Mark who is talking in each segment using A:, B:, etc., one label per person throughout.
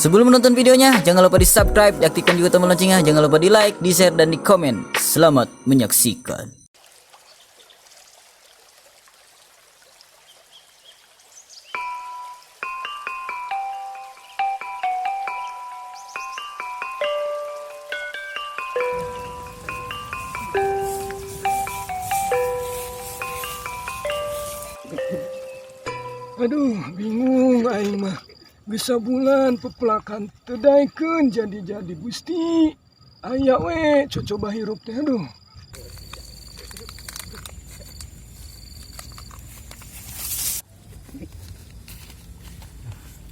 A: Sebelum menonton videonya, jangan lupa di subscribe, aktifkan juga tombol loncengnya, jangan lupa di like, di share, dan di komen. Selamat menyaksikan.
B: Aduh, bingung aing mah. Geus sabulan pepelakan teu daekeun jadi-jadi Gusti. Aya we cocoba hirup teh, aduh.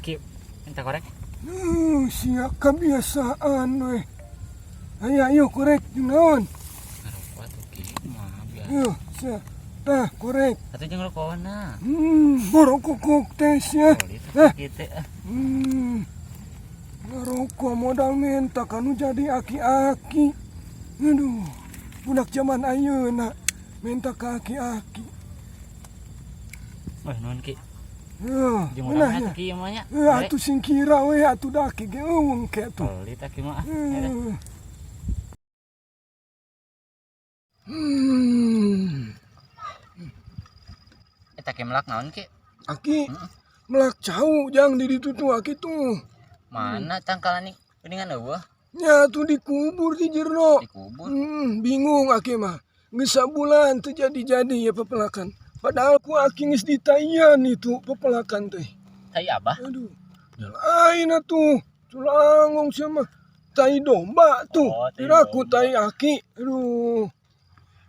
C: Ki, minta korek.
B: Sia kebiasaan we. Aya ieu korek jeung naon?
C: Ngarokok atuh, Ki, mah biasa.
B: Yeuh, sia. Tah korek.
C: Atuh jeung rokona.
B: Borokokok teh sia.
C: Pelit
B: Eh.
C: kieu ah.
B: Ngarokok modal menta kanu jadi aki-aki. Aduh, budak zaman ayeuna minta ke aki-aki.
C: Wah, nuhun, Ki.
B: Heuh,
C: Jeung
B: ngeunah
C: urang
B: nya.
C: atuh, Ki, ieu mah nya.
B: Heuh, atuh singkira we atuh da aki ge euweung ke atuh.
C: Pelit aki mah ah. Eta.
B: Heuh.
C: Eta ki melak naon, Ki?
B: Aki melak cau jang di ditu tuh aki tuh.
C: Mana tangkalan nih? Geuningan eueuh
B: Nya atuh dikubur di jero.
C: dikubur.
B: Bingung aki mah. Geus sabulan teu jadi-jadi ya pepelakan. Padahal ku aki geus ditaian itu pepelakan teh.
C: Tai abah.
B: Aduh, ya lain atuh. Culangong sia mah. Tai domba tuh.
C: Oh, tai
B: Piraku
C: domba.
B: tai aki. Aduh.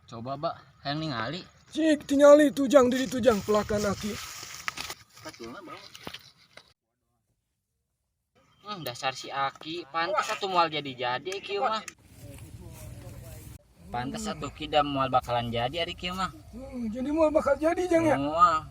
C: Coba, Bak, hayang ningali.
B: Cik tingali tuh jang di ditu jang pelakan aki.
C: Dasar si Aki, pantes atuh moal jadi-jadi kieu mah. Pantes atuh Ki da moal bakalan jadi ari kieu mah.
B: Jadi mau bakal jadi jang ya?
C: Moal.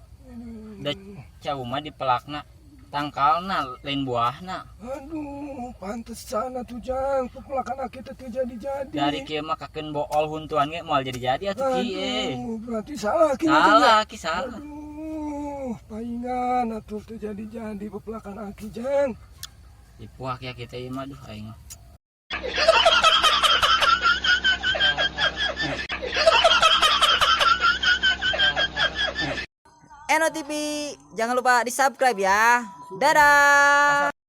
C: Da cau mah dipelakna tangkalna lain buahna.
B: Aduh, pantesan atuh jang pepelakan aki teh teu jadi-jadi.
C: Dari kieu mah kakeun bool huntuan ge moal jadi-jadi atuh Ki eh.
B: Aduh, berarti salah aki nya, Jang, ya?
C: Salah Ki, salah.
B: Aduh, paingan atuh teu jadi-jadi pepelakan aki jang.
C: Dipuak ya kita ieu mah, duh aing.
A: Eno TV, jangan lupa di subscribe ya. Dadah.